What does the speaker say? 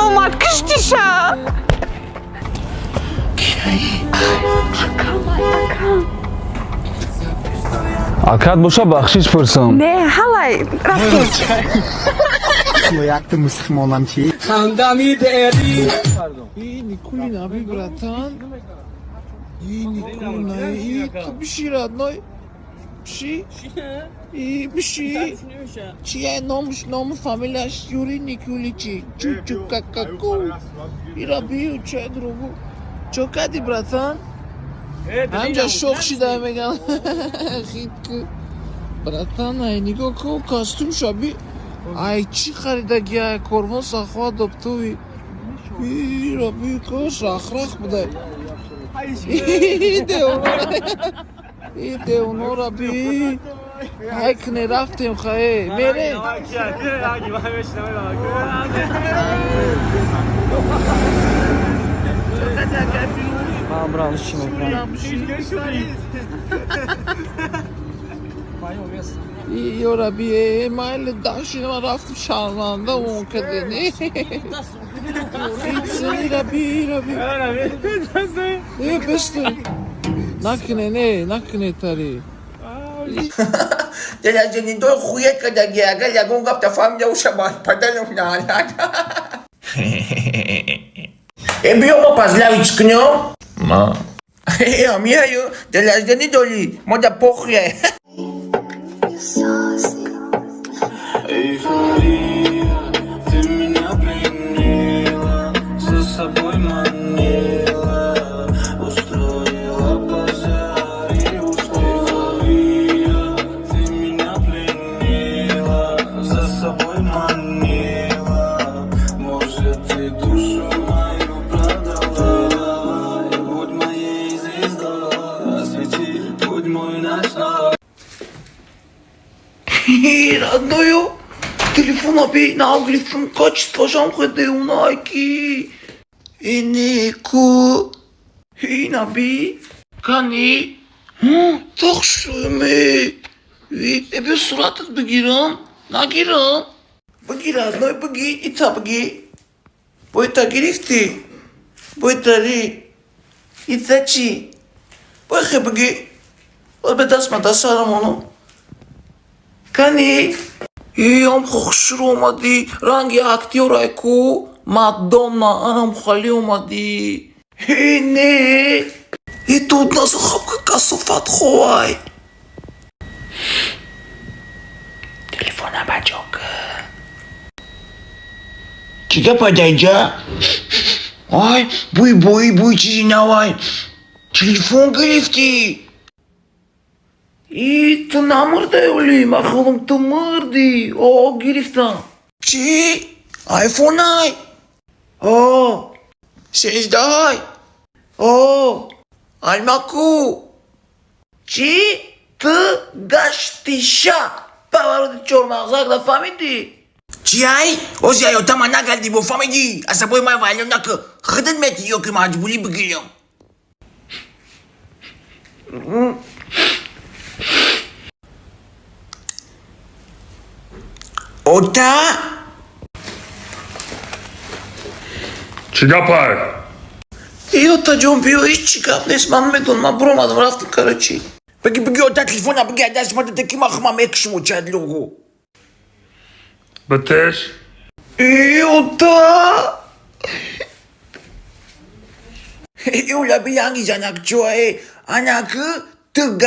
Омад, киштиша. Акат боша, бахшиш пурсам. Не, ҳалай рафтем. Якта мусулмонам чи? И Никулин аби, братан. И Никулин, и ту биши, родной. Биши. И биши. Чия номуш, ному фамилияш Юрий Никуличи. Чучу какаку. И рабию чай другу. Чо кади, братан? Ҳамҷа шох шида меган. Хитку. Братан, ай нигоҳ ку костюм шаби. Ай чӣ харидаги ай корвон сахва доптуи. Ира бикош рахрах будай. Иде онора би. Ай кне рафтем хае. Мере. Ёра би майли дашина ман рафтам шарманда он кадени. Ира би, ира би. Э, бесте. Накне, не, накне тари. Делаҷанидой хуе кадаги, агар ягон гап тафаҳм яушабад падарам наалад. Э, биё мо позлавить кунем. Ма. Э, амияю, делаҷани доли, мо да похуя. Эйфория, ты меня пленила, за собой манила, устроила пожар и ушла. Эйфория, ты меня пленила, за собой манила, может, ты душу мою продала. И будь моей звездой, освети путь мой ночной. Родною, телефона би нав гирифтам, качествошам хеде унайки. Инеку. Инаби. Кани. Тох шуме. Эбе суратат бигирам. Нагирам. Баги, родной, баги, ита баги. Бойта гирифти. Бойтари. Ита чи. Бойхе баги. Обе дастма дасарам оно. Кани. Иам хушру омадӣ, ранги актёрай ку Мадонна анам хали омадӣ. Э, не. И тут нас хапка касофат ховай. Телефона баҷок. Чӣ гапа даинҷа? Ай, буй буй буй чизи навай. Телефон гирифтӣ. И ту намурдай оли, ман худам ту мурдӣ. О, гирифтам. Чӣ? Айфонай? О, 13-ай? О, алмаку. Чӣ? Ту гаштиша. Павароти чормағзак нафаҳмидӣ? Чӣ ай? Ози аётама нагардӣ бо фаҳмидӣ? Асабои ман вайлон накӣ. Худат метӣ ё ки маҷбурӣ бигирам? Ота? Чӣ гапай? Ота ҷон, биё, ҳеҷ чӣ гап нест, ман медонам, ман буромадам, рафтам, короче. Баги, баги, ота, телефона баги, даст ма даки ма хма мекшмо чадлугу. Битеш. Э, ота! Э, уля биланги занак чоэ, анак тыга.